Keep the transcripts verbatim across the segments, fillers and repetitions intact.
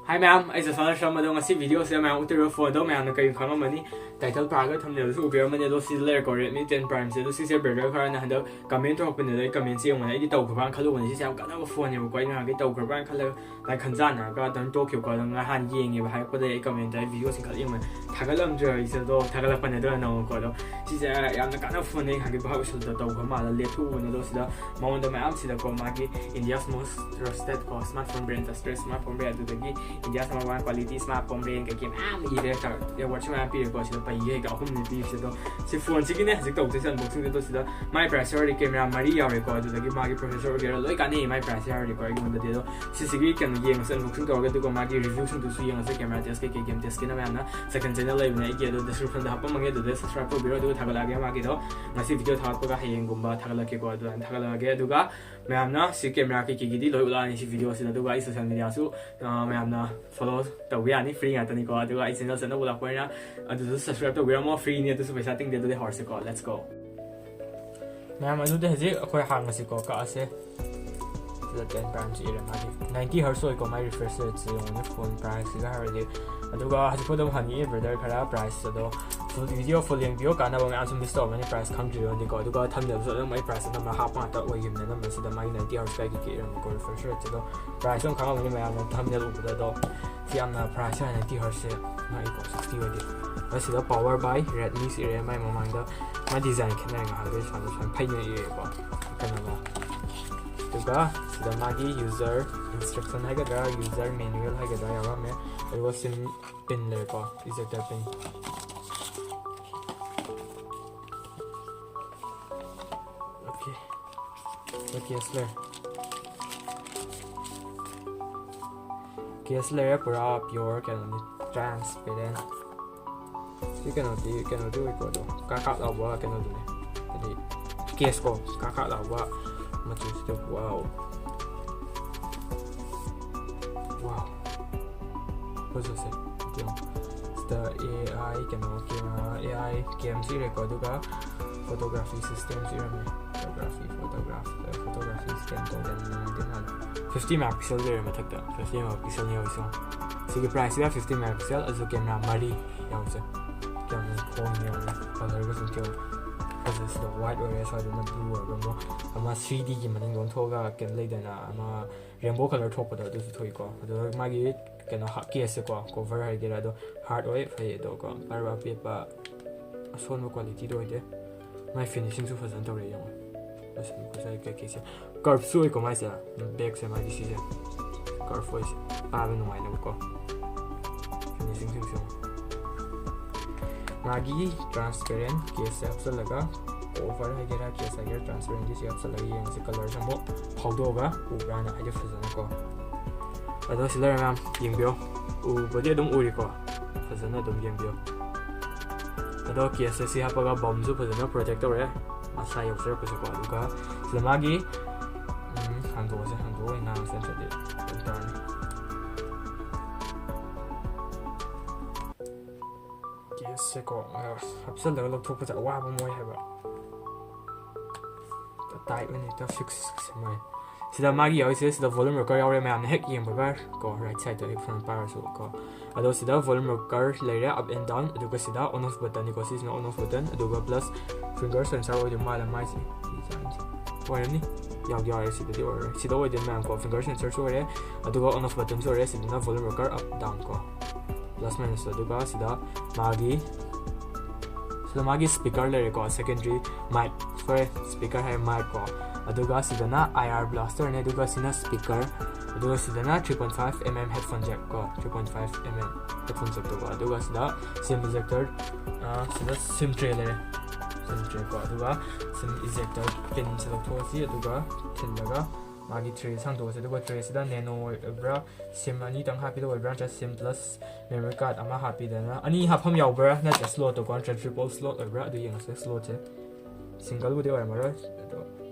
Hi ꯃꯌꯥꯝ, ꯑꯩ ꯖꯁꯋꯥꯟ ꯁꯔꯃ꯫ ꯑꯗꯣ ꯉꯁꯤ ꯚꯤꯗꯤꯑꯣꯁꯤꯗ ꯃꯌꯥꯝ ꯎꯠꯇꯣꯏꯔꯤꯕ ꯐꯣꯟꯗꯣ ꯃꯌꯥꯝꯅ ꯀꯔꯤ ꯈꯪꯉꯝꯃꯅꯤ? ꯇꯥꯏꯇꯜ ꯄꯥꯔꯒ ꯊꯝꯅꯦꯕꯁꯨ ꯎꯕꯤꯔꯝꯃꯅꯤ꯫ ꯑꯗꯣ ꯁꯤꯗ ꯂꯩꯔꯦꯀꯣ, Redmi ten Prime ꯁꯦ꯫ ꯑꯗꯣ ꯁꯤꯁꯦ ꯕ꯭ꯔꯗꯔ ꯈꯔꯅ ꯍꯟꯗꯛ ꯀꯃꯦꯟ ꯇꯧꯔꯛꯄꯅꯦ꯫ ꯑꯗꯣ ꯑꯩ ꯀꯃꯦꯟꯁꯦ ꯌꯦꯡꯕꯗ ꯑꯩꯗꯤ ꯇꯧꯈ꯭ꯔꯕꯅ ꯈꯜꯂꯨꯕꯅꯦ꯫ ꯁꯤꯁꯦ ꯌꯥꯝ ꯀꯥꯟꯅꯕ ꯐꯣꯟꯅꯦꯕꯀꯣ꯫ ꯑꯩ ꯅꯍꯥꯟꯈꯩ ꯇꯧꯈ꯭ꯔꯕꯅ ꯈꯜꯂꯒ ꯂꯥꯏ ꯈꯟꯖꯥꯟꯅꯔꯒ ꯑꯗꯨꯝ ꯇꯣꯛꯈꯤꯕꯀꯣ꯫ ꯑꯗꯣ ꯉꯍꯥꯟ ꯌꯦꯡꯉꯦꯕ, ꯍꯥꯏꯔꯛꯄꯗ ꯑꯩ ꯀꯃꯦꯟꯇ ꯑꯩ ꯚꯤꯗꯤꯑꯣꯁꯦ ꯈꯜꯂ ꯌꯦꯡꯕꯗ ꯊꯥꯒꯠꯂꯝꯗ꯭ꯔꯦꯕ ꯑꯩꯁꯦ꯫ ꯑꯗꯣ ꯊꯥꯒꯠꯂꯛꯄꯅꯦ ꯑꯗꯨꯅ ꯅꯪꯉꯣꯀꯣ꯫ ꯑꯗꯣ ꯁꯤꯁꯦ ꯌꯥꯝꯅ ꯀꯥꯟꯅꯕ ꯐꯣꯟꯅꯦ꯫ ꯑꯩ ꯍꯥꯟꯅꯗꯤ ꯚꯥꯞ ꯑꯣꯏꯁꯜꯂꯨꯗ ꯇꯧꯈ꯭ꯔ ꯃꯥꯜꯂꯦ, ꯂꯦꯞꯊꯣꯛꯎꯕꯅꯦ꯫ ꯑꯗꯣ ꯁꯤꯗ ꯃꯉꯣꯟꯗ ꯃꯌꯥꯝ ꯁꯤꯗꯀꯣ, ꯃꯥꯒꯤ India's most trusted ꯀꯣ smartphone brand, trusted smartphone brand, ꯑꯗꯨꯗꯒꯤ India's number one quality smartphone brand ꯀꯩꯀꯩ ꯃꯌꯥꯝ ꯏꯔꯦ, ꯑꯦꯋꯥꯔꯗꯁꯨ ꯃꯌꯥꯝ ꯄꯤꯔꯦꯀꯣ꯫ ꯁꯤꯗ ꯄꯩꯌꯦ ꯍꯦꯛꯇ ꯑꯍꯨꯝꯅꯦ ꯄꯤꯔꯤꯁꯦ꯫ ꯑꯗꯣ ꯁꯤ ꯐꯣꯟꯁꯤꯒꯤꯅꯦ ꯍꯧꯖꯤꯛ ꯇꯧꯗꯣꯏꯁꯦ unboxing ꯗꯣ꯫ ꯁꯤꯗ ꯃꯥꯏ ꯄ꯭ꯔꯥꯏꯁ ꯌꯥꯎꯔꯤ, ꯀꯦꯃꯦꯔꯥ ꯃꯔꯤ ꯌꯥꯎꯔꯦꯀꯣ, ꯑꯗꯨꯗꯒꯤ ꯃꯥꯒꯤ ꯄ꯭ꯔꯣꯁꯦꯁꯔ ꯑꯣꯏꯒꯦꯔꯥ ꯂꯣꯏ ꯀꯥꯟꯅꯩ ꯃꯥꯏ ꯄ꯭ꯔꯥꯏꯁ ꯌꯥꯎꯔꯤꯀꯣ ꯑꯩꯉꯣꯟꯗꯗꯤ꯫ ꯑꯗꯣ ꯁꯤꯁꯤꯒꯤ ꯀꯩꯅꯣ ꯌꯦꯡꯉꯁꯦ, unboxing ꯇꯧꯔꯒ, ꯑꯗꯨꯒ ꯃꯥꯒꯤ ꯔꯤꯚ꯭ꯌꯨꯁꯤꯡꯗꯨꯁꯨ ꯌꯦꯡꯉꯁꯦ꯫ ꯀꯦꯃꯦꯔꯥ ꯇꯦꯁ ꯀꯩꯀꯩ, ꯒꯦꯝ ꯇꯦꯁꯀꯤꯅ ꯃꯌꯥꯝꯅ second channel ꯂꯩꯕꯅꯦ ꯑꯩꯒꯤ, ꯑꯗꯨ description ꯗ ꯍꯥꯞꯄꯝꯃꯒꯦ, ꯑꯗꯨꯗ subscribe ꯇꯧꯕꯤꯔꯣ꯫ ꯑꯗꯨꯒ ꯊꯥꯒꯠꯂꯛꯑꯒꯦ ꯃꯥꯒꯤꯗꯣ꯫ ꯉꯁꯤ ꯚꯤꯗꯤꯑꯣ ꯊꯥꯒꯠꯄꯒ ꯍꯌꯦꯡꯒꯨꯝꯕ ꯊꯥꯒꯠꯂꯛꯀꯦꯀꯣ, ꯑꯗꯨꯃꯥꯏꯅ ꯊꯥꯒꯠꯂꯛꯑꯒꯦ꯫ ꯑꯗꯨꯒ ꯃꯌꯥꯝꯅ ꯁꯤ ꯀꯦꯃꯦꯔꯥ ꯀꯩꯀꯩꯒꯤꯗꯤ ꯂꯣꯏ ꯎꯠꯂꯛꯑꯅꯤ ꯁꯤ ꯚꯤꯗꯤꯑꯣꯁꯤꯗ꯫ ꯑꯗꯨꯒ ꯑꯩ social media ꯁꯨ, ꯑ, ꯃꯌꯥꯝꯅ follow ꯇꯧꯕ ꯌꯥꯅꯤ, free ꯉꯥꯛꯇꯅꯤꯀꯣ꯫ ꯑꯗꯨꯒ ꯑꯩ channel ꯑꯅꯧꯕ ꯂꯥꯛꯄꯅꯤꯅ ꯑꯗꯨꯁꯨ subscribe ꯇꯧꯕꯤꯔꯝꯃꯣ, free ꯅꯤ, ꯑꯗꯨꯁꯨ ꯄꯩꯁꯥ ꯇꯤꯡꯗꯦ꯫ ꯑꯗꯨꯗꯤ ꯍꯧꯔꯁꯤꯀꯣ, let's go꯫ ꯃꯌꯥꯝ, ꯑꯗꯨꯗꯤ ꯍꯧꯖꯤꯛ ꯑꯩꯈꯣꯏ ꯍꯥꯡꯉꯁꯤꯀꯣ, ꯀꯛꯑꯁꯦ꯫ ꯁꯤꯗ ten Prime ꯁꯤ ꯏꯔꯦ, ꯃꯥꯒꯤ ninety hertz ꯑꯣꯏꯀꯣ, ꯃꯥꯒꯤ refresh rate ꯁꯤ ꯌꯦꯡꯉꯨꯅꯦ, ꯐꯣꯟ ꯄ꯭ꯔꯥꯏꯁꯁꯤꯒ ꯍꯥꯏꯔꯗꯤ꯫ ꯑꯗꯨꯒ ꯍꯧꯖꯤꯛꯐꯥꯎ ꯑꯗꯨꯝ ꯍꯪꯉꯛꯑꯦ ꯕ꯭ꯔꯗꯔ ꯈꯔ ꯄ꯭ꯔꯥꯏꯁ, ꯑꯗꯣ ꯐꯨꯜ ꯚꯤꯗꯤꯑꯣ ꯐꯨꯜ ꯌꯦꯡꯕꯤꯌꯣ, ꯀꯥꯟꯅꯕ ꯃꯌꯥꯝꯁꯨ ꯃꯤꯁ ꯇꯧꯔꯝꯃꯅꯤ ꯄ꯭ꯔꯥꯏꯁ ꯈꯪꯗ꯭ꯔꯤꯕꯅꯤꯀꯣ꯫ ꯑꯗꯨꯒ ꯊꯝꯅꯦꯜꯁꯨ ꯑꯗꯨꯝ ꯑꯩ ꯄ꯭ꯔꯥꯏꯁ ꯑꯅꯝꯕ ꯍꯥꯞꯄ ꯉꯥꯛꯇ ꯑꯣꯏꯈꯤꯕꯅꯦ ꯑꯅꯝꯕ꯫ ꯁꯤꯗ ꯃꯥꯒꯤ ninety hertz ꯀꯩ ꯀꯩ ꯏꯔꯝꯕꯀꯣ, refresh rate ꯁꯤ ꯑꯗꯣ ꯄ꯭ꯔꯥꯏꯁ ꯑꯗꯨꯝ ꯈꯪꯉꯝꯃꯅꯤ ꯃꯌꯥꯝꯅ ꯊꯝꯅꯦꯜ ꯎꯕꯗ꯫ ꯑꯗꯣ ꯁꯤ ꯌꯥꯝꯅ ꯄ꯭ꯔꯥꯏꯁ ꯌꯥꯝ ninety hertz ꯁꯦ ꯉꯛꯏꯀꯣ, sixty ꯑꯣꯏꯗꯤ꯫ ꯑꯗ ꯁꯤꯗ power by Redmi ꯁꯤ ꯏꯔꯦ, ꯃꯥꯏ ꯃꯃꯥꯡꯗ ꯃꯥ design ꯈꯦꯠꯅꯔꯦ, ꯉꯥꯏꯍꯥꯛꯇꯤ ꯁꯨꯃꯥꯏꯅ ꯁꯨꯃꯥꯏꯅ ꯐꯩꯅ ꯏꯔꯦꯀꯣ, ꯀꯩꯅꯣꯗ꯫ ꯑꯗꯨꯒ ꯁꯤꯗ ꯃꯥꯒꯤ user instruction ꯍꯥꯏꯒꯗ꯭ꯔꯥ, user manual ꯍꯥꯏꯒꯗ꯭ꯔꯥ ꯌꯥꯎꯔꯝꯃꯦ꯫ ꯑꯗꯨꯒ ꯁꯤꯝ ꯄꯤꯟ ꯂꯩꯔꯦꯀꯣ, ejector ꯄꯤꯟ꯫ ꯑꯣꯀꯦ, ꯀꯦꯁ ꯂꯩꯔꯦ꯫ ꯀꯦꯁ ꯂꯩꯔꯦ, ꯄꯨꯔꯥ pure ꯀꯩꯅꯣꯅꯤ, transparent꯫ ꯁꯤ ꯀꯩꯅꯣꯗꯤ, ꯀꯩꯅꯣꯗꯤ ꯑꯣꯏꯀꯣ, ꯑꯗꯣ ꯀꯥꯛ ꯀꯥꯛ ꯂꯥꯎꯕ ꯀꯩꯅꯣꯗꯨꯅꯦ, ꯍꯥꯏꯗꯤ ꯀꯦꯁ ꯀꯣ, ꯀꯥꯛ ꯀꯥꯛ ꯂꯥꯎꯕ ꯃꯆꯨꯁꯤꯗ꯫ Wow, wow, ꯐꯖꯁꯦ꯫ ꯌꯦꯡꯉꯣ꯫ ꯁꯤꯗ AI ꯀꯩꯅꯣ, AI cam ꯁꯤ ꯏꯔꯦꯀꯣ, ꯑꯗꯨꯒ photography system ꯁꯤ ꯏꯔꯝꯃꯦ꯫ Photography, photograph, photography Scan ꯇꯧꯗꯅ ꯅꯨꯡꯉꯥꯏꯇꯦ ꯃꯥꯜꯂꯦ. Fifty megapixel ꯂꯩꯔꯦ ꯃꯊꯛꯇ, fifty megapixel ꯌꯥꯎꯔꯤꯁꯦ꯫ ꯁꯤꯒꯤ price ꯁꯤꯒ fifty megapixel, ꯑꯗꯨ camera ꯃꯔꯤ ꯌꯥꯎꯁꯦ꯫ Camera phone ꯌꯥꯎꯔꯦ꯫ Color ꯒ ꯁꯨꯝ ꯊꯤꯌꯣ꯫ ꯐꯖꯩ꯫ ꯁꯤꯗ white ꯑꯣꯏꯔꯦ, ꯁ꯭ꯋꯥꯏꯗꯅ blue ꯑꯣꯏꯔꯒ ꯑꯃꯨꯛ ꯑꯃ three D ꯒꯤ ꯃꯅꯤꯡꯗ ꯑꯣꯟꯊꯣꯛꯑꯒ ꯀꯩꯅꯣ ꯂꯩꯗꯅ, ꯑꯃ rainbow color ꯊꯣꯛꯄꯗꯣ, ꯑꯗꯨꯁꯨ ꯊꯣꯛꯏꯀꯣ꯫ ꯑꯗꯨꯒ ꯃꯥꯒꯤ ꯀꯩꯅꯣ case ꯁꯦꯀꯣ, cover ꯍꯥꯏꯒꯦꯔꯥ, ꯑꯗꯣ hard ꯑꯣꯏ, ꯐꯩ꯫ ꯑꯗꯣ ꯀꯣ, ꯄꯥꯏꯔꯤꯕ ꯑꯄꯦꯠꯄ ꯑꯁꯣꯟꯕ quality ꯗꯣ ꯑꯣꯏꯗꯦ꯫ ꯃꯥꯏ finishing ꯁꯨ ꯐꯖꯅ ꯇꯧꯔꯦ, ꯌꯦꯡꯉꯣ꯫ ꯃꯁꯤ ꯉꯁꯥꯏ ꯀꯩꯀꯩꯁꯦ, curve ꯁꯨ ꯑꯣꯏꯀꯣ ꯃꯥꯏꯁꯦ꯫ Back ꯁꯦ ꯃꯥꯒꯤ ꯁꯤꯁꯦ curve ꯑꯣꯏꯁꯦ, ꯄꯥꯏꯕ ꯅꯨꯡꯉꯥꯏꯅꯕꯀꯣ꯫ Finishing ꯁꯤꯡꯁꯦ ꯌꯦꯡꯉꯣ꯫ ꯃꯥꯒꯤ transparent case ꯁꯦ ꯍꯥꯞꯆꯜꯂꯒ, cover ꯍꯥꯏꯒꯦꯔꯥ, case ꯍꯥꯏꯒꯦꯔꯥ, transparent ꯁꯦ ꯍꯥꯞꯆꯜꯂꯒ ꯌꯦꯡꯉꯁꯤ, color ꯁꯦ ꯑꯃꯨꯛ ꯐꯥꯎꯗꯣꯛꯑꯒ ꯎꯕ꯭ꯔꯥꯅ ꯍꯥꯏꯗꯤ ꯐꯖꯅꯀꯣ꯫ ꯑꯗꯣ ꯁꯤ ꯂꯩꯔꯦ ꯃꯌꯥꯝ, ꯌꯦꯡꯕꯤꯌꯣ꯫ ꯎꯕꯗꯤ ꯑꯗꯨꯝ ꯎꯔꯤꯀꯣ, ꯐꯖꯅ ꯑꯗꯨꯝ ꯌꯦꯡꯕꯤꯌꯣ꯫ ꯑꯗꯣ case ꯁꯦ ꯁꯤ ꯍꯥꯞꯄꯒ bum ꯁꯨ ꯐꯖꯅ protect ꯇꯧꯔꯦ, ꯃꯁꯥ ꯌꯧꯖꯔꯛꯄꯁꯦꯀꯣ꯫ ꯑꯗꯨꯒ ꯁꯤꯗ ꯃꯥꯒꯤ, ꯎꯝ, ꯍꯥꯡꯗꯣꯛꯑꯁꯦ, ꯍꯥꯡꯗꯣꯛꯑꯒ ꯉꯥꯡꯉꯁꯦ ꯅꯠꯇ꯭ꯔꯗꯤ ꯀꯩꯅꯣ ꯇꯧꯔꯅꯤ꯫ Case ꯁꯦꯀꯣ, ꯍꯥꯞꯆꯜꯂꯒ ꯂꯧꯊꯣꯛꯄꯁꯦ ꯑꯋꯥꯕ ꯑꯃ ꯑꯣꯏ ꯍꯥꯏꯕ꯫ Tight ꯑꯣꯏꯅ ꯍꯦꯛꯇ fix ꯁꯦꯝꯃꯣꯏ꯫ ꯁꯤꯗ ꯃꯥꯒꯤ ꯌꯥꯎꯔꯤꯁꯦ, ꯁꯤꯗ volume rocker ꯌꯥꯎꯔꯦ, ꯃꯌꯥꯝꯅ ꯍꯦꯛ ꯌꯦꯡꯕꯒ ꯀꯣ, right side ꯇ ꯍꯦꯛ ꯐꯖꯅ ꯄꯥꯏꯔꯁꯨ ꯀꯣ꯫ ꯑꯗꯣ ꯁꯤꯗ volume rocker ꯂꯩꯔꯦ, up and down, ꯑꯗꯨꯒ ꯁꯤꯗ on off button ꯅꯤꯀꯣ, ꯁꯤꯁꯤꯅ on off button, ꯑꯗꯨꯒ plus finger sensor ꯑꯣꯏꯗꯣꯏ ꯃꯥꯜꯂꯦ ꯃꯥꯏꯁꯦ꯫ ꯑꯣꯏꯔꯅꯤ, ꯌꯥꯎꯗꯤ ꯌꯥꯎꯔꯦ, ꯁꯤꯗꯗꯤ ꯑꯣꯏꯔꯔꯣꯏ꯫ ꯁꯤꯗ ꯑꯣꯏꯗꯣꯏ ꯃꯌꯥꯝ ꯀꯣ, finger sensor ꯁꯨ ꯑꯣꯏꯔꯦ, ꯑꯗꯨꯒ on off button ꯁꯨ ꯑꯣꯏꯔꯦ, ꯁꯤꯗꯅ volume rocker up down ꯀꯣ, plus minus, ꯑꯗꯨꯒ ꯁꯤꯗ ꯃꯥꯒꯤ, ꯁꯤꯗ ꯃꯥꯒꯤ speaker ꯂꯩꯔꯦꯀꯣ, secondary mic, sorry, speaker ꯍꯥꯏ, mic ꯀꯣ, ꯑꯗꯨꯒ ꯁꯤꯗꯅ IR blaster ꯅꯦ, ꯑꯗꯨꯒ ꯁꯤꯅ speaker, ꯑꯗꯨꯒ ꯁꯤꯗꯅ three point five mm headphone jack ꯀꯣ, three point five mm headphone jack ꯇꯨꯀꯣ, ꯑꯗꯨꯒ ꯁꯤꯗ sim ejector, ꯑ, ꯁꯤꯗ sim tray ꯂꯩꯔꯦ, sim tray ꯀꯣ, ꯑꯗꯨꯒ sim ejector pin ꯁꯦ ꯂꯧꯊꯣꯛꯑꯁꯤ, ꯑꯗꯨꯒ ꯊꯤꯜꯂꯒ ꯃꯥꯒꯤ tray ꯁꯦ ꯍꯥꯡꯗꯣꯛꯑꯁꯤ, ꯑꯗꯨꯒ tray ꯁꯤꯗ nano ꯑꯣꯏꯕ꯭ꯔꯥ, sim ꯑꯅꯤꯇꯪ ꯍꯥꯞꯄꯤꯗ ꯑꯣꯏꯕ꯭ꯔꯥ, ꯅꯠꯇ꯭ꯔꯒ sim plus memory card ꯑꯃ ꯍꯥꯞꯄꯤꯗꯅ, ꯑꯅꯤ ꯍꯥꯞꯐꯝ ꯌꯥꯎꯕ꯭ꯔꯥ, ꯅꯠꯇ꯭ꯔꯒ slot ꯇꯣ ꯀꯣ, ꯅꯠꯇ꯭ꯔꯒ triple slot ꯑꯣꯏꯕ꯭ꯔꯥ, ꯑꯗꯨ ꯌꯦꯡꯉꯁꯦ꯫ Slot ꯁꯦ single ꯕꯨꯗꯤ ꯑꯣꯏꯔꯝꯃꯔꯣꯏ, ꯑꯗꯣ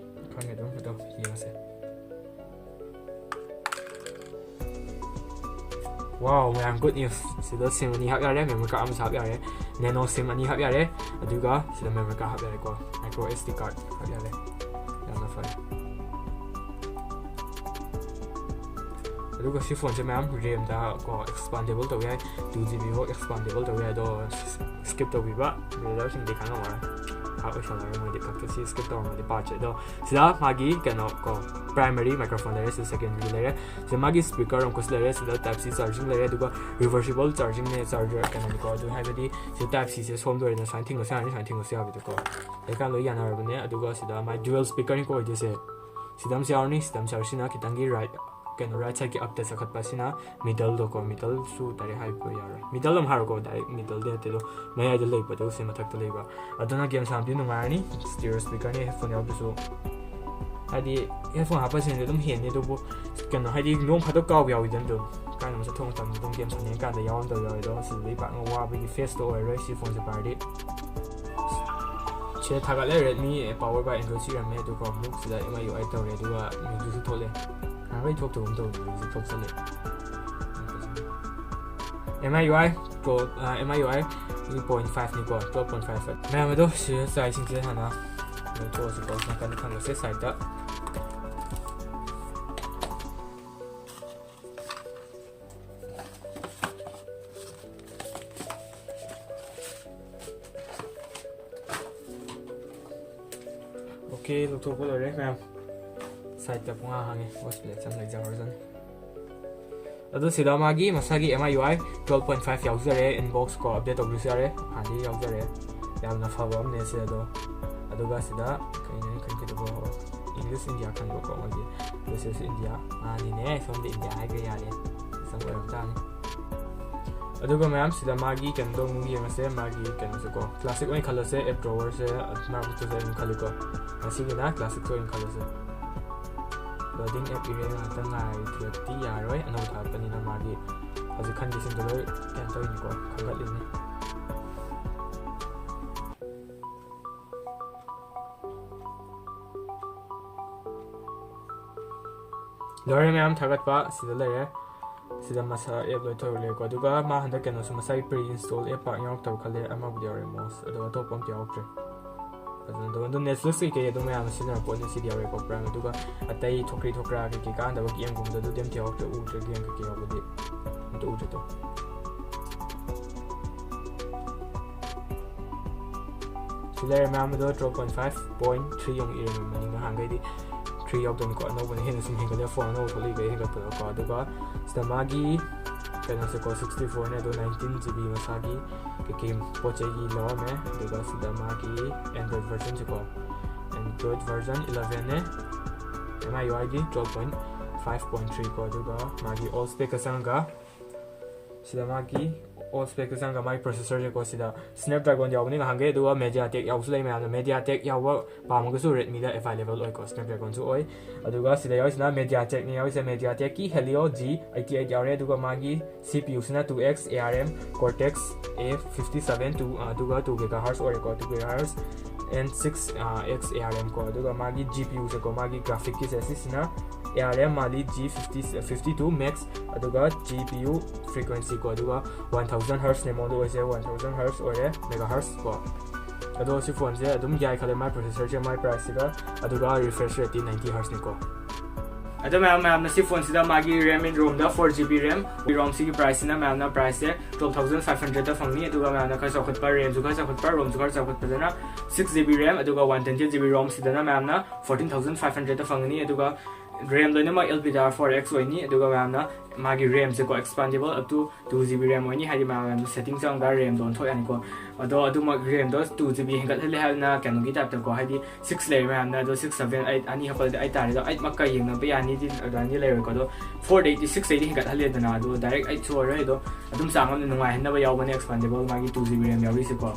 ꯈꯪꯗꯦ, ꯑꯗꯨꯝ ꯑꯗꯣ ꯌꯦꯡꯉꯁꯦ꯫ Wow, ꯃꯌꯥꯝ, good news! ꯁꯤꯗ sim ꯑꯅꯤ ꯍꯥꯞ ꯌꯥꯔꯦ, memory card ꯑꯃꯁꯨ ꯍꯥꯞ ꯌꯥꯔꯦ, nano sim ꯑꯅꯤ ꯍꯥꯞ ꯌꯥꯔꯦ, ꯑꯗꯨꯒ ꯁꯤꯗ memory card ꯍꯥꯞ ꯌꯥꯔꯦꯀꯣ, micro SD card ꯍꯥꯞ ꯌꯥꯔꯦ꯫ ꯌꯥꯝꯅ ꯐꯔꯦ꯫ ꯑꯗꯨꯒ ꯁꯤ ꯐꯣꯟꯁꯦ ꯃꯌꯥꯝ ꯔꯦꯝꯗ ꯀꯣ ꯑꯦꯛꯁꯄꯥꯟꯗꯦꯕꯜ ꯇꯧꯕ ꯌꯥꯏ, ꯇꯨ ꯖꯤ ꯕꯤ ꯐꯥꯎ ꯑꯦꯛꯁꯄꯥꯟꯗꯦꯕꯜ ꯇꯧꯕ ꯌꯥꯏ꯫ ꯑꯗꯣ ꯁ꯭ꯀꯤꯞ ꯇꯧꯕꯤꯕ ꯕ꯭ꯔꯗꯔꯁꯤꯡꯗꯤ ꯈꯪꯉꯝꯃꯔꯣꯏ, ꯚꯥꯞ ꯑꯣꯏꯁꯜꯂꯔꯣꯏ ꯃꯣꯏꯗꯤ ꯈꯛꯇ꯫ ꯁꯤ ꯁ꯭ꯀꯤꯞ ꯇꯧꯔꯝꯃꯗꯤ ꯄꯥꯔꯠꯁꯦ꯫ ꯑꯗꯣ ꯁꯤꯗ ꯃꯥꯒꯤ ꯀꯩꯅꯣ ꯀꯣ ꯄ꯭ꯔꯥꯏꯃꯔꯤ ꯃꯥꯏꯀ꯭ꯔꯣꯐꯣꯟ ꯂꯩꯔꯦ, ꯁꯤꯗ ꯁꯦꯀꯦꯟꯗꯔꯤ ꯂꯩꯔꯦ, ꯁꯤꯗ ꯃꯥꯒꯤ ꯁ꯭ꯄꯤꯀꯔ ꯑꯃꯨꯛꯀꯁꯨ ꯂꯩꯔꯦ, ꯁꯤꯗ ꯇꯥꯏꯞ ꯁꯤ ꯆꯥꯔꯖꯤꯡ ꯂꯩꯔꯦ, ꯑꯗꯨꯒ ꯔꯤꯚꯔꯁꯤꯕꯜ ꯆꯥꯔꯖꯤꯡꯅꯦ, ꯆꯥꯔꯖꯔ ꯀꯩꯅꯣꯅꯤꯀꯣ꯫ ꯑꯗꯨ ꯍꯥꯏꯕꯗꯤ ꯁꯤꯗ ꯇꯥꯏꯞ ꯁꯤꯁꯦ ꯁꯣꯝꯗ ꯑꯣꯏꯔꯦꯅ ꯁꯨꯃꯥꯏꯅ ꯊꯤꯡꯕꯁꯨ ꯌꯥꯔꯅꯤ, ꯁꯨꯃꯥꯏꯅ ꯊꯤꯡꯕꯁꯨ ꯌꯥꯕꯗꯣꯀꯣ꯫ ꯂꯩꯀꯥꯟ ꯂꯣꯏ ꯌꯥꯅꯔꯕꯅꯦ꯫ ꯑꯗꯨꯒ ꯁꯤꯗ ꯃꯥꯏ ꯗ꯭ꯌꯨꯑꯦꯜ ꯁ꯭ꯄꯤꯀꯔꯅꯤꯀꯣ ꯑꯣꯏꯗꯣꯏꯁꯦ꯫ ꯁꯤꯗ ꯑꯃꯁꯨ ꯌꯥꯎꯔꯅꯤ, ꯁꯤꯗ ꯑꯃꯁꯨ ꯌꯥꯎꯔꯅꯤ꯫ ꯁꯤꯅ ꯈꯤꯇꯪꯒꯤ ꯔꯥꯏꯠ ꯀꯩꯅꯣ ꯔꯥꯏꯠ ꯁꯥꯏꯠꯀꯤ ꯑꯞꯇ ꯆꯈꯠꯄ, ꯁꯤꯅ ꯃꯤꯗꯜꯗꯣꯀꯣ꯫ ꯃꯤꯗꯜꯁꯨ ꯗꯥꯏꯔꯦꯛ ꯍꯥꯏꯕ ꯌꯥꯔꯣꯏ, ꯃꯤꯗꯜ ꯑꯃ ꯍꯥꯏꯔꯣꯀꯣ, ꯗꯥꯏꯔꯦꯛ ꯃꯤꯗꯜꯗꯤ ꯅꯠꯇꯦ, ꯑꯗꯣ ꯃꯌꯥꯏꯗ ꯂꯩꯕꯗꯣ ꯁꯤ ꯃꯊꯛꯇ ꯂꯩꯕ꯫ ꯑꯗꯨꯅ ꯒꯦꯝ ꯁꯥꯟꯅꯕꯗꯤ ꯅꯨꯡꯉꯥꯏꯔꯅꯤ꯫ ꯁ꯭ꯇꯤꯔꯤꯑꯣ ꯁ꯭ꯄꯤꯀꯔꯅꯤ, ꯍꯦꯠꯐꯣꯟ ꯌꯥꯎꯗ꯭ꯔꯁꯨ꯫ ꯍꯥꯏꯗꯤ ꯍꯦꯠꯐꯣꯟ ꯍꯥꯞꯄꯁꯤꯅꯗꯤ ꯑꯗꯨꯝ ꯍꯦꯟꯅꯤ, ꯑꯗꯨꯕꯨ ꯀꯩꯅꯣ ꯍꯥꯏꯗꯤ ꯅꯣꯡ ꯐꯥꯗꯣꯛ ꯀꯥꯎꯕ ꯌꯥꯎꯋꯤꯗꯅ, ꯑꯗꯨꯝ ꯀꯥꯏꯅꯣꯝ ꯆꯠꯊꯣꯛ ꯃꯇꯝꯗ ꯑꯗꯨꯝ ꯒꯦꯝ ꯁꯥꯟꯅꯔꯤꯀꯥꯟꯗ ꯌꯥꯎꯔꯝꯗꯕ ꯌꯥꯎꯋꯦ꯫ ꯑꯗꯣ ꯁꯤꯗꯗꯤ ꯄꯥꯛꯅ ꯋꯥꯕꯒꯤ ꯐꯦꯁꯇꯣ ꯑꯣꯏꯔꯔꯣꯏ ꯁꯤ ꯐꯣꯟꯁꯦ ꯄꯥꯏꯔꯗꯤ꯫ ꯁꯤꯗ ꯊꯥꯒꯠꯂꯦ, Redmi powered by Android ꯁꯤ ꯏꯔꯝꯃꯦ, ꯑꯗꯨꯒ ꯑꯃꯨꯛ ꯁꯤꯗ M I U I ꯇꯧꯔꯦ, ꯑꯗꯨꯒ ꯃ꯭ꯌꯨꯖꯤꯛꯁꯨ ꯊꯣꯛꯂꯦ꯫ ꯅꯍꯥꯟꯈꯩ ꯊꯣꯛꯇꯕꯒꯨꯝ ꯇꯧꯕꯅꯦ, ꯍꯧꯖꯤꯛ ꯊꯣꯛꯆꯜꯂꯦ꯫ M I U I twelve, ꯑ, M I U I point five ꯅꯤꯀꯣ, twelve point five꯫ ꯃꯌꯥꯝ ꯑꯗꯣ ꯁꯤꯗ ꯆꯥꯏꯁꯤꯡꯁꯦ ꯍꯥꯟꯅ ꯂꯧꯊꯣꯛꯑꯁꯤꯀꯣ, ꯅꯥꯀꯟꯗ ꯊꯝꯃꯁꯦ ꯁꯥꯏꯗꯇ꯫ ꯑꯣꯀꯦ, ꯂꯧꯊꯣꯛꯄ ꯂꯣꯏꯔꯦ ꯃꯌꯥꯝ꯫ ꯁꯥꯏꯗꯇ ꯄꯨꯡꯍꯥꯡ ꯍꯥꯡꯉꯦ, ꯍꯣꯁꯄꯤꯇꯥꯜ ꯆꯪ ꯂꯩꯖꯍꯧꯔꯖꯅꯤ꯫ ꯑꯗꯨ ꯁꯤꯗ ꯃꯥꯒꯤ ꯃꯁꯥꯒꯤ M I U I twelve point five ꯌꯥꯎꯖꯔꯦ, ꯏꯟꯕꯣꯛꯁ ꯀꯣ ꯑꯞꯗꯦꯠ ꯇꯧꯕꯤꯔꯁꯨ ꯌꯥꯔꯦ, ꯍꯥꯟꯅꯗꯤ ꯌꯥꯎꯖꯔꯦ, ꯌꯥꯝꯅ ꯐꯕ ꯑꯃꯅꯦ ꯁꯤ꯫ ꯑꯗꯣ ꯑꯗꯨꯒ ꯁꯤꯗ ꯀꯩꯅꯣ ꯈꯟꯈꯤꯗꯕ, English India ꯈꯟꯕꯀꯣ, ꯃꯣꯏꯒꯤ This is India, ꯃꯥꯅꯤꯅꯦ, ꯁꯣꯝꯗ ꯏꯟꯗꯤꯌꯥ ꯍꯥꯏꯈ꯭ꯔꯦ, ꯌꯥꯔꯦ, ꯁꯝ ꯑꯣꯏꯔꯝ ꯇꯥꯅꯤ꯫ ꯑꯗꯨꯒ ꯃꯌꯥꯝ ꯁꯤꯗ ꯃꯥꯒꯤ ꯀꯩꯅꯣꯗꯣ ꯑꯃꯨꯛ ꯌꯦꯡꯉꯁꯦ, ꯃꯥꯒꯤ ꯀꯩꯅꯣꯁꯦꯀꯣ, ꯀ꯭ꯂꯥꯁꯤꯛ ꯑꯣꯏꯅ ꯈꯜꯂꯁꯦ, ꯑꯦꯞ ꯗ꯭ꯔꯣꯋꯔꯁꯦ ꯃꯔꯛ ꯃꯔꯛꯇꯁꯨ ꯑꯗꯨꯝ ꯈꯜꯂꯤꯀꯣ, ꯉꯁꯤꯒꯤꯅ ꯀ꯭ꯂꯥꯁꯤꯛꯁꯦ ꯑꯣꯏꯅ ꯈꯜꯂꯁꯦ꯫ ꯂꯣꯗꯤꯡ ꯑꯦꯞ ꯏꯔꯦ, ꯉꯥꯏꯍꯥꯛꯇꯪ ꯉꯥꯏꯗ꯭ꯔꯗꯤ ꯌꯥꯔꯣꯏ, ꯑꯅꯧꯕ ꯊꯥꯔꯛꯄꯅꯤꯅ ꯃꯥꯒꯤ ꯍꯧꯖꯤꯛ ꯈꯟꯒꯤꯁꯤꯡꯗꯣ ꯂꯣꯏ ꯀꯩꯅꯣ ꯇꯧꯔꯤꯅꯤꯀꯣ, ꯈꯟꯒꯠꯂꯤꯅꯤ꯫ ꯂꯣꯏꯔꯦ ꯃꯌꯥꯝ ꯊꯥꯒꯠꯄ, ꯁꯤꯗ ꯂꯩꯔꯦ꯫ ꯁꯤꯗ ꯃꯁꯥ ꯑꯦꯞ ꯂꯣꯏ ꯊꯣꯛꯂꯛꯑꯦꯀꯣ꯫ ꯑꯗꯨꯒ ꯃꯥ ꯍꯟꯗꯛ ꯀꯩꯅꯣꯁꯨ ꯃꯁꯥꯒꯤ ꯄ꯭ꯔꯤ ꯏꯟꯁꯇꯣꯜ ꯑꯦꯞ ꯄꯥꯛ ꯌꯥꯎꯔꯛꯇꯕ ꯈꯜꯂꯦ, ꯑꯃꯕꯨꯗꯤ ꯌꯥꯎꯔꯦ, ꯃꯣꯁ, ꯑꯗꯣ ꯑꯇꯣꯞꯄ ꯑꯝꯇ ꯌꯥꯎꯔꯛꯇ꯭ꯔꯦ꯫ ꯐꯖꯅ ꯑꯗꯨꯝ ꯑꯗꯨꯝ Netflix ꯀꯩꯀꯩ ꯑꯗꯨꯝ ꯃꯌꯥꯝꯅ ꯁꯤꯖꯤꯟꯅꯔ ꯄꯣꯠꯅꯤ ꯁꯤꯗꯤ ꯌꯥꯎꯔꯦꯀꯣ꯫ Prime ꯑꯗꯨꯒ ꯑꯇꯩ ꯊꯣꯛꯈ꯭ꯔꯤ ꯊꯣꯛꯈ꯭ꯔꯥ ꯀꯩꯀꯩ ꯀꯥꯟꯅꯗꯕ game ꯒꯨꯝꯕꯗꯣ ꯑꯗꯨꯗꯤ ꯑꯝꯇ ꯌꯥꯎꯔꯛꯇ꯭ꯔꯦ, ꯎꯗ꯭ꯔꯦ, game ꯀꯩꯀꯩ ꯌꯥꯎꯕꯗꯤ ꯑꯝꯇ ꯎꯗ꯭ꯔꯦ꯫ ꯇꯣ ꯁꯤ ꯂꯩꯔꯦ ꯃꯌꯥꯝ꯫ ꯑꯗꯣ twelve point five point three ꯑꯃꯨꯛ ꯏꯔꯝꯃꯤ ꯃꯅꯤꯡ, ꯅꯍꯥꯟꯈꯩꯗꯤ three ꯌꯥꯎꯗꯕꯅꯤꯀꯣ, ꯑꯅꯧꯕꯅ ꯍꯦꯟꯅ ꯁꯨꯝ ꯍꯦꯟꯒꯠꯂꯦ, phone ꯑꯅꯧꯕ ꯊꯣꯛꯂꯛꯏꯈꯩ ꯍꯦꯟꯒꯠꯄꯗꯀꯣ꯫ ꯑꯗꯨꯒ ꯁꯤꯗ ꯃꯥꯒꯤ ꯀꯩꯅꯣꯁꯦꯀꯣ, sixty four ꯅꯦ, ꯑꯗꯣ nineteen G B ꯃꯁꯥꯒꯤ ꯀꯩꯀꯩ ꯄꯣꯠ ꯆꯩꯒꯤ ꯂꯧꯔꯝꯃꯦ꯫ ꯑꯗꯨꯒ ꯁꯤꯗ ꯃꯥꯒꯤ Android version ꯁꯦꯀꯣ, Android version eleven ꯅꯦ, M I U I D twelve point five point three ꯀꯣ꯫ ꯑꯗꯨꯒ ꯃꯥꯒꯤ all spec ꯀ ꯆꯪꯉꯒ ꯁꯤꯗ ꯃꯥꯒꯤ all spec ꯇ ꯆꯪꯉꯒ ꯃꯥꯒꯤ processor ꯁꯦꯀꯣ, ꯁꯤꯗ Snapdragon ꯌꯥꯎꯕꯅꯤ ꯅꯍꯥꯟꯈꯩ, ꯑꯗꯨꯒ MediaTek ꯌꯥꯎꯕꯁꯨ ꯂꯩ ꯃꯌꯥꯝꯅ꯫ MediaTek ꯌꯥꯎꯕ ꯄꯥꯝꯃꯒꯁꯨ Redmi ꯗ available ꯑꯣꯏꯀꯣ, Snapdragon ꯁꯨ ꯑꯣꯏ꯫ ꯑꯗꯨꯒ ꯁꯤꯗ ꯌꯥꯎꯔꯤꯁꯤꯅ MediaTek ꯅꯤ ꯌꯥꯎꯔꯤꯁꯦ, MediaTek ꯀꯤ Helio G eighty eight ꯌꯥꯎꯔꯦ꯫ ꯑꯗꯨꯒ ꯃꯥꯒꯤ C P U ꯁꯤꯅ two X A R M Cortex A fifty seven, two, ꯑꯗꯨꯒ two gigahertz ꯑꯣꯏꯔꯦꯀꯣ, two gigahertz and six X A R M ꯀꯣ꯫ ꯑꯗꯨꯒ ꯃꯥꯒꯤ G P U ꯁꯦꯀꯣ, ꯃꯥꯒꯤ graphic ꯀꯤꯁꯦ, ꯁꯤꯁꯤꯅ A R M Mali G fifty, fifty two Max, ꯑꯗꯨꯒ G P U frequency ꯀꯣ, ꯑꯗꯨꯒ one thousand hertz ꯅꯦ ꯃꯉꯣꯟꯗ ꯑꯣꯏꯁꯦ, one thousand hertz ꯑꯣꯏꯔꯦ, megahertz ꯀꯣ꯫ ꯑꯗꯣ ꯁꯤ phone ꯁꯦ ꯑꯗꯨꯝ ꯌꯥꯏ ꯈꯜꯂꯦ, ꯃꯥꯏ processor ꯁꯦ, ꯃꯥꯏ price ꯁꯤꯒ꯫ ꯑꯗꯨꯒ refresh rate T ninety hertz ꯅꯤꯀꯣ꯫ ꯑꯗꯣ ꯃꯌꯥꯝ, ꯃꯌꯥꯝꯅ ꯁꯤ phone ꯁꯤꯗ ꯃꯥꯒꯤ RAM in ROM the four G B RAM, ROM ꯁꯤꯒꯤ price ꯁꯤꯅ ꯃꯌꯥꯝꯅ price ꯁꯦ twelve thousand five hundred ꯗ ꯐꯪꯅꯤ꯫ ꯑꯗꯨꯒ ꯃꯌꯥꯝꯅ ꯈꯔ ꯆꯥꯎꯈꯠꯄ, RAM ꯁꯨ ꯈꯔ ꯆꯥꯎꯈꯠꯄ, ROM ꯁꯨ ꯈꯔ ꯆꯥꯎꯈꯠꯄꯗꯅ six G B RAM, ꯑꯗꯨꯒ one twenty eight G B ROM ꯁꯤꯗꯅ ꯃꯌꯥꯝꯅ fourteen thousand five hundred ꯗ ꯐꯪꯒꯅꯤ꯫ ꯑꯗꯨꯒ RAM ꯂꯣꯏꯅꯃꯛ L P D R four X ꯑꯣꯏꯅꯤ꯫ ꯑꯗꯨꯒ ꯃꯌꯥꯝꯅ ꯃꯥꯒꯤ RAM ꯁꯦꯀꯣ, expandable up to two G B RAM ꯑꯣꯏꯅꯤ꯫ ꯍꯥꯏꯗꯤ ꯃꯌꯥꯝ setting ꯆꯪꯉꯒ RAM ꯗꯣ ꯑꯣꯟꯊꯣꯛ ꯌꯥꯅꯤꯀꯣ꯫ ꯑꯗꯣ ꯑꯗꯨꯃꯛ RAM ꯗꯣ two G B ꯍꯦꯟꯒꯠꯍꯜꯂꯦ ꯍꯥꯏꯗꯅ ꯀꯩꯅꯣꯒꯤ type ꯇꯀꯣ, ꯍꯥꯏꯗꯤ six ꯂꯩꯔꯦ ꯃꯌꯥꯝꯅ, ꯑꯗꯣ six, seven, eight ꯑꯅꯤ ꯍꯥꯞꯄꯗꯤ eight ꯇꯥꯔꯦ꯫ ꯑꯗꯣ eight ꯃꯛꯀ ꯌꯦꯡꯅꯕ ꯌꯥꯅꯤꯗꯤ ꯑꯗꯨꯃꯥꯏꯅꯗꯤ ꯂꯩꯔꯣꯏꯀꯣ꯫ ꯑꯗꯣ four ꯗꯩꯗꯤ six ꯇꯩꯗꯤ ꯍꯦꯟꯒꯠꯍꯜꯂꯦꯗꯅ, ꯑꯗꯣ direct eight ꯁꯨ ꯑꯣꯏꯔꯣꯏ꯫ ꯑꯗꯣ ꯑꯗꯨꯝ ꯆꯥꯡ ꯑꯃꯗ ꯅꯨꯡꯉꯥꯏꯍꯟꯅꯕ ꯌꯥꯎꯕꯅꯦ expandable ꯃꯥꯒꯤ two G B RAM ꯌꯥꯎꯔꯤꯁꯦꯀꯣ꯫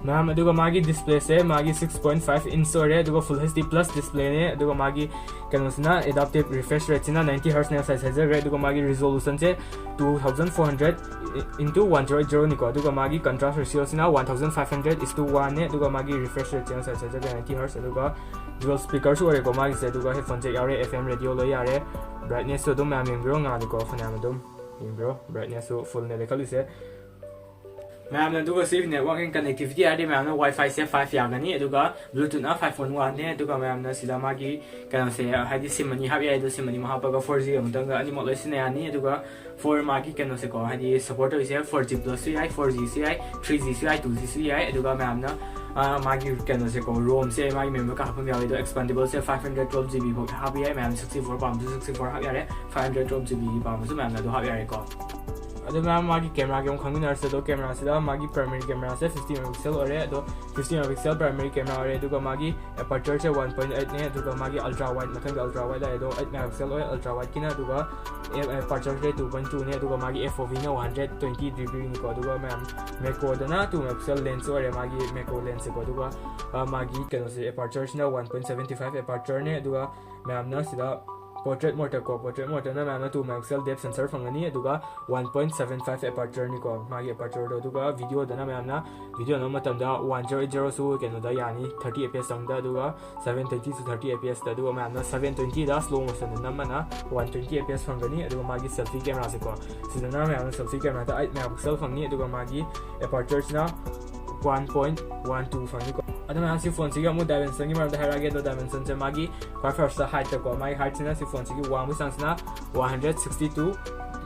ꯃꯌꯥꯝ, ꯑꯗꯨꯒ ꯃꯥꯒꯤ display ꯁꯦ ꯃꯥꯒꯤ six point five inch ꯑꯣꯏꯔꯦ, ꯑꯗꯨꯒ Full H D plus display ꯅꯦ꯫ ꯑꯗꯨꯒ ꯃꯥꯒꯤ ꯀꯩꯅꯣꯁꯤꯅ, adaptive refresh rate ꯁꯤꯅ ninety hertz ꯅꯦ, ꯉꯁꯥꯏ ꯍꯥꯏꯖꯈ꯭ꯔꯦ꯫ ꯑꯗꯨꯒ ꯃꯥꯒꯤ resolution ꯁꯦ two thousand four hundred into one zero eight zero ꯅꯤꯀꯣ꯫ ꯑꯗꯨꯒ ꯃꯥꯒꯤ contrast ratio ꯁꯤꯅ one thousand five hundred is to one ꯅꯦ꯫ ꯑꯗꯨꯒ ꯃꯥꯒꯤ refresh rate ꯁꯤꯅ ꯉꯁꯥꯏ ꯍꯥꯏꯖꯈ꯭ꯔꯦ, ninety hertz꯫ ꯑꯗꯨꯒ dual speaker ꯁꯨ ꯑꯣꯏꯔꯦꯀꯣ ꯃꯥꯒꯤꯁꯦ꯫ ꯑꯗꯨꯒ headphone jack ꯌꯥꯎꯔꯦ, F M radio ꯂꯣꯏ ꯌꯥꯔꯦ꯫ Brightness ꯁꯨ ꯑꯗꯨꯝ ꯃꯌꯥꯝ ꯌꯦꯡꯕꯤꯔꯣ, ꯉꯥꯜꯂꯤꯀꯣ, ꯐꯅꯌꯥꯝ ꯑꯗꯨꯝ ꯌꯦꯡꯕꯤꯔꯣ꯫ Brightness ꯁꯨ full ꯅꯦ ꯂꯩꯈꯠꯂꯤꯁꯦ꯫ ꯃꯌꯥꯝꯅ ꯑꯗꯨꯒ ꯁꯤ network and connectivity ꯍꯥꯏꯔꯗꯤ ꯃꯌꯥꯝꯅ Wi-Fi ꯁꯦ five ꯌꯥꯒꯅꯤ, ꯑꯗꯨꯒ Bluetooth ꯅ five point one ꯅꯦ, ꯑꯗꯨꯒ ꯃꯌꯥꯝꯅ ꯁꯤꯗ ꯃꯥꯒꯤ ꯀꯩꯅꯣꯁꯦ, ꯍꯥꯏꯗꯤ SIM ꯑꯅꯤ ꯍꯥꯞ ꯌꯥꯏ, ꯑꯗꯣ SIM ꯑꯅꯤꯃꯛ ꯍꯥꯞꯄꯒ four G ꯑꯃꯨꯛꯇꯪꯒ ꯑꯅꯤꯃꯛ ꯂꯣꯏ ꯁꯤꯖꯤꯟꯅ ꯌꯥꯅꯤ꯫ ꯑꯗꯨꯒ four ꯃꯥꯒꯤ ꯀꯩꯅꯣꯁꯦꯀꯣ, ꯍꯥꯏꯗꯤ support ꯇꯧꯔꯤꯁꯦ four G plus ꯁꯨ ꯌꯥꯏ, four G ꯁꯨ ꯌꯥꯏ, three G ꯁꯨ ꯌꯥꯏ, two G ꯁꯨ ꯌꯥꯏ꯫ ꯑꯗꯨꯒ ꯃꯌꯥꯝꯅ, ꯑ, ꯃꯥꯒꯤ ꯀꯩꯅꯣꯁꯦꯀꯣ, ROM ꯁꯦ ꯃꯥꯒꯤ memory card ꯍꯥꯞꯐꯝ ꯌꯥꯎꯋꯦ, ꯑꯗꯣ expandable ꯁꯦ five hundred twelve GB ꯐꯥꯎ ꯍꯥꯞꯄ ꯌꯥꯏ꯫ ꯃꯌꯥꯝ sixty four ꯄꯥꯝꯕꯁꯨ sixty four half ꯌꯥꯔꯦ, five hundred twelve GB ꯒꯤ ꯄꯥꯝꯕꯁꯨ ꯃꯌꯥꯝꯅ ꯑꯗꯨ ꯍꯥꯞ ꯌꯥꯔꯦꯀꯣ꯫ ꯑꯗꯣ ꯃꯌꯥꯝ ꯃꯥꯒꯤ camera ꯒꯤ ꯑꯃꯨꯛ ꯈꯪꯃꯤꯟꯅꯔꯁꯦ꯫ ꯑꯗꯣ camera ꯁꯤꯗ ꯃꯥꯒꯤ primary camera ꯁꯦ fifty megapixel ꯑꯣꯏꯔꯦ꯫ ꯑꯗꯣ fifty megapixel primary camera ꯑꯣꯏꯔꯦ꯫ ꯑꯗꯨꯒ ꯃꯥꯒꯤ aperture ꯁꯦ one point eight ꯅꯦ꯫ ꯑꯗꯨꯒ ꯃꯥꯒꯤ ultra wide, ꯃꯊꯪꯒꯤ ultra wide ꯂꯥꯛꯑꯦ꯫ ꯑꯗꯣ eight megapixel ꯑꯣꯏ ultra wide ꯀꯤꯅ꯫ ꯑꯗꯨꯒ aperture ꯁꯦ two point two ꯅꯦ꯫ ꯑꯗꯨꯒ ꯃꯥꯒꯤ F O V ꯅ one hundred twenty degree ꯅꯤꯀꯣ꯫ ꯑꯗꯨꯒ ꯃꯌꯥꯝ macro ꯗꯅ two megapixel lens ꯑꯣꯏꯔꯦ, ꯃꯥꯒꯤ macro lens ꯁꯦꯀꯣ꯫ ꯑꯗꯨꯒ, ꯑ, ꯃꯥꯒꯤ ꯀꯩꯅꯣꯁꯦ, aperture ꯁꯤꯅ one point seventy five aperture ꯅꯦ꯫ ꯑꯗꯨꯒ ꯃꯌꯥꯝꯅ ꯁꯤꯗ portrait mode ꯀꯣ, portrait mode ꯅ ꯃꯌꯥꯝꯅ two megapixel depth sensor ꯐꯪꯒꯅꯤ꯫ ꯑꯗꯨꯒ one point seven five aperture ꯅꯤꯀꯣ, ꯃꯥꯒꯤ aperture ꯗꯣ꯫ ꯑꯗꯨꯒ video ꯗꯅ ꯃꯌꯥꯝꯅ video ꯅꯝꯕ ꯃꯇꯝꯗ one zero eight zero ꯁꯨ ꯀꯩꯅꯣꯗ ꯌꯥꯅꯤ, thirty F P S ꯆꯪꯗ꯫ ꯑꯗꯨꯒ seven twenty to thirty F P S ꯇ꯫ ꯑꯗꯨꯒ ꯃꯌꯥꯝꯅ seven twenty ꯗ slow motion ꯗ ꯅꯝꯃꯅ one twenty F P S ꯐꯪꯒꯅꯤ꯫ ꯑꯗꯨꯒ ꯃꯥꯒꯤ selfie camera ꯁꯦꯀꯣ, ꯁꯤꯗꯅ ꯃꯌꯥꯝꯅ selfie camera ꯗ eight megapixel ꯐꯪꯅꯤ꯫ ꯑꯗꯨꯒ ꯃꯥꯒꯤ aperture ꯁꯤꯅ one point one two ꯐꯪꯅꯤꯀꯣ꯫ ꯑꯗꯣ ꯃꯌꯥꯝ ꯁꯤ phone ꯁꯤꯒꯤ ꯑꯃꯨꯛ dimension ꯒꯤ ꯃꯔꯝꯗ ꯍꯥꯏꯔꯛꯑꯒꯦ꯫ ꯑꯗꯣ dimension ꯁꯦ ꯃꯥꯒꯤ ꯈ꯭ꯋꯥꯏ first ꯇ height ꯀꯣ, ꯃꯥꯒꯤ height ꯁꯤꯅ ꯁꯤ phone ꯁꯤꯒꯤ ꯋꯥꯡꯕ ꯆꯥꯡꯁꯤꯅ one hundred sixty two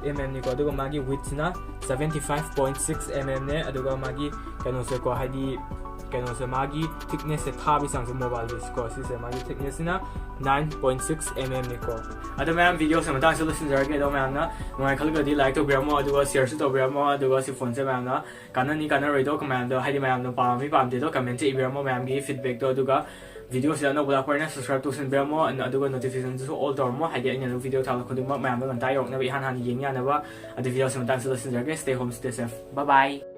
M M ꯅꯤꯀꯣ꯫ ꯑꯗꯨꯒ ꯃꯥꯒꯤ width ꯁꯤꯅ seventy five point six M M ꯅꯦ꯫ ꯑꯗꯨꯒ ꯃꯥꯒꯤ ꯀꯩꯅꯣꯁꯦꯀꯣ, ꯍꯥꯏꯗꯤ ꯀꯩꯅꯣꯁꯦ, ꯃꯥꯒꯤ thickness ꯁꯦ, ꯊꯥꯕꯒꯤ ꯆꯥꯡꯁꯦ, mobile ꯁꯦꯀꯣ, ꯁꯤꯁꯦ ꯃꯥꯒꯤ thickness ꯁꯤꯅ nine point six M M ꯅꯤꯀꯣ꯫ ꯑꯗꯣ ꯃꯌꯥꯝ video ꯁꯦ ꯃꯇꯥꯡꯁꯤꯗ ꯂꯣꯏꯁꯤꯟꯖꯔꯒꯦ꯫ ꯑꯗꯣ ꯃꯌꯥꯝꯅ ꯅꯨꯡꯉꯥꯏ ꯈꯜꯂꯒꯗꯤ like ꯇꯧꯕꯤꯔꯝꯃꯣ, ꯑꯗꯨꯒ share ꯁꯨ ꯇꯧꯕꯤꯔꯝꯃꯣ꯫ ꯑꯗꯨꯒ ꯁꯤ phone ꯁꯦ ꯃꯌꯥꯝꯅ ꯀꯥꯟꯅꯅꯤ ꯀꯥꯟꯅꯔꯣꯏꯗꯣ ꯃꯌꯥꯝꯗꯣ, ꯍꯥꯏꯗꯤ ꯃꯌꯥꯝꯅ ꯄꯥꯝꯃꯤ ꯄꯥꯝꯗꯦꯗꯣ comment ꯁꯦ ꯏꯕꯤꯔꯝꯃꯣ, ꯃꯌꯥꯝꯒꯤ feedback ꯇꯣ꯫ ꯑꯗꯨꯒ video ꯁꯤꯗ ꯑꯅꯧꯕ ꯂꯥꯛꯄ ꯑꯣꯏꯅ subscribe ꯇꯧꯁꯤꯟꯕꯤꯔꯝꯃꯣ, ꯑꯗꯨꯒ notification ꯗꯨꯁꯨ all ꯇꯧꯔꯝꯃꯣ, ꯍꯥꯏꯗꯤ ꯑꯩꯅ ꯑꯗꯨꯝ video ꯊꯥꯒꯠꯂꯛꯄ ꯈꯨꯗꯤꯡꯃꯛ ꯃꯌꯥꯝꯗ ꯉꯟꯇꯥ ꯌꯧꯔꯛꯅꯕ, ꯏꯍꯥꯟ ꯍꯥꯟꯅ ꯌꯦꯡ ꯌꯥꯅꯕ꯫ ꯑꯗꯨ video ꯁꯤ ꯃꯇꯥꯡꯁꯤꯗ ꯂꯣꯏꯁꯤꯟꯖꯔꯒꯦ꯫ Stay home, stay safe, bye bye꯫